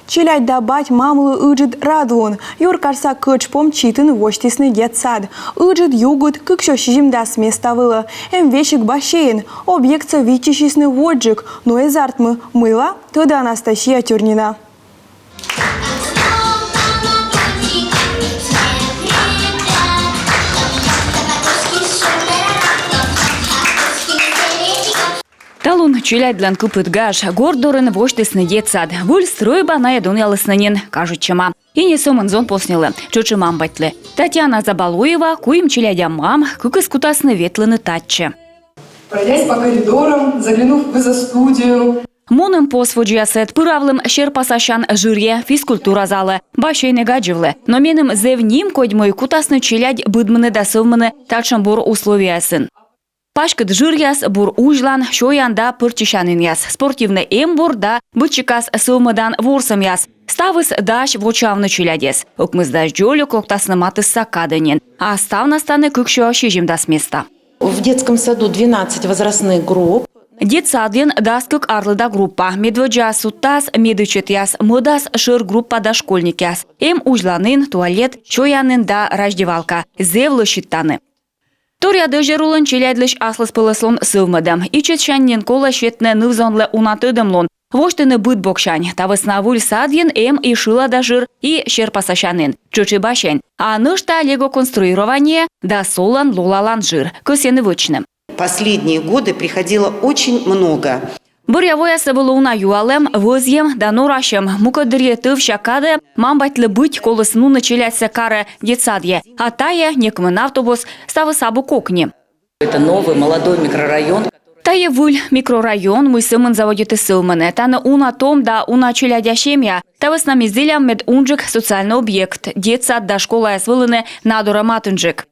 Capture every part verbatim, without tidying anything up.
Челядь да бать-мамлы ыджыд радлун. Юркарса кӧч помчитын восьтісны детсад. Ыджыд, югыд, кыксё сизимдас места вылӧ. Эм весиг бассейн. Объектсӧ виччысисны водзджык, но эз артмы. Мыйла, тӧдӧ Анастасия Тюрнина. Талун челядьлӧн кыпыд гаж. Горт дорын восьтісны детсад. Выль стрӧйба найӧ донъялісны нин. Кажитчӧма, и не сӧмын зонпоснилы, тшӧтш и мам-батьлы. Татьяна Забалуева, куим челядя мам, кыкыс кутасны ветлыны татчӧ. Пройдясь по коридорам, заглянув в изостудию. Мунім посводзьясӧд, пыравлім серпасасян жырйӧ, физкультура залӧ, бассейн эг аддзывлы. Но меным зэв нимкодь, мый кутасны челядь быдмыны да сӧвмыны татшӧм бур условиеясын. Паськыд жыръяс, бур узьлан, сёян да пӧрччысянінъяс, спортивнӧй эмбур да быдсикас сӧвмӧдан ворсӧмъяс. Ставыс дась вочаавны челядьӧс. Ӧкмысдас дзолюк локтасны матысса кадӧ нин. А ставнас тані кыксё сизимдас места. В детском саду двенадцать возрастных групп. Детсадын дас кык арлыда группа. Медводдза судтас медічӧтъяс, мӧдас шӧр группа да школьникъяс. Эм узьланін, туалет, сёянін да раздевалка. Зэв лӧсьыд тані. Торъя дӧзьӧр улын челядьлысь аслыспӧлӧслун сӧвмӧдӧм. Ичӧтсянь нин колӧ сетны ныв-зонлы уна тӧдӧмлун, восьтыны быд боксянь. Та вӧсна выль садйын эм и шылада жыр, и серпасасянін, тшӧтш и бассейн. А нӧшта лего конструирование да солӧн лолалан жыр. Кӧсйӧны вӧчны. Последние годы приходило очень много. Бӧръя воясӧ вӧлі уна юалӧм, вӧзйӧм да норасьӧм. Мукӧддырйи тӧвся кадӧ мам-батьлы быть коліс нуны челядьсӧ карӧ, детсадйӧ. А тайӧ некымын автобус, ставыс абу кокни. Это новый молодой микрорайон. Тайӧ выль микрорайон, мый сӧмын заводитіс сӧвмыны. Тані уна том да уна челядя семья. Та вӧсна ми зілям, мед унджык социальнӧй объект, детсад да школаяс вӧліны на дорӧ матынджык.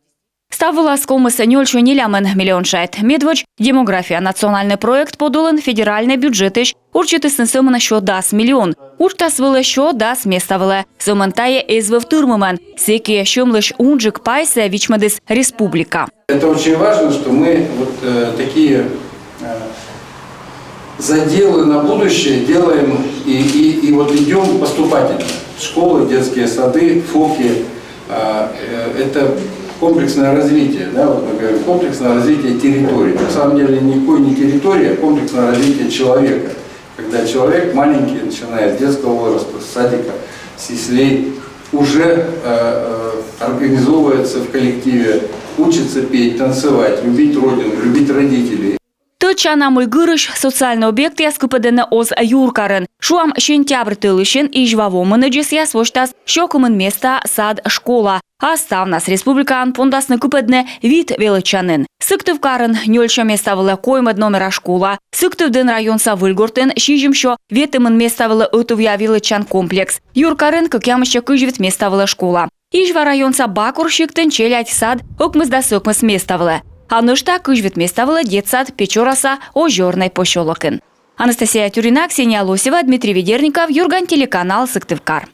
Став вылас ковмис нёльсё нелямын миллион шайт. Медводз «Демография» национальнӧй проект подулын федеральнӧй бюджетысь урчитісны сӧмын сё дас миллион. Уджтас вӧлі сё дас места вылӧ. Сӧмын тайӧ эз вӧв тырмымӧн. Сэки сьӧмлысь унджык пайсӧ вичмӧдіс республика. Это очень важно, что мы вот, э, такие, э, заделы на будущее делаем и, и, и вот идем поступательно. Школы, детские сады, ФОПы, а, э, это комплексное развитие, да, вот мы говорим, комплексное развитие территории. На самом деле никакой не территория, а комплексное развитие человека. Когда человек маленький, начиная с детского возраста, с садика, с яслей, уже, э, э, организовывается в коллективе, учится петь, танцевать, любить родину, любить родителей. Тӧдчана, мый гырысь социальнӧй объектъяс кыпӧдӧны оз юркарын. Шуам, сентябрь тӧлысьын Изьва вомын ӧдзӧсъяс восьтас сё кымын места сад, школа. А ставнас республикаын пондасны кыпӧдны вит велӧдчанін. Сыктывкарын нёльсё места вылӧ коймӧд номера школа. Сыктывдін районса Выльгортын сизимсё ветымын места вылӧ ӧтувъя велӧдчан комплекс. Юркарын кӧкъямыссё кызь вит места вылӧ школа. Изьва районса Бакур сиктын челядь сад ӧкмысдас ӧкмыс места вылӧ. А нӧшта кызь вит места вылӧ детсад Печораса Озёрнӧй посёлокын. Анастасия Тюрина, Ксения Лосева, Дмитрий Ведерников, «Юрган» телеканал, Сыктывкар.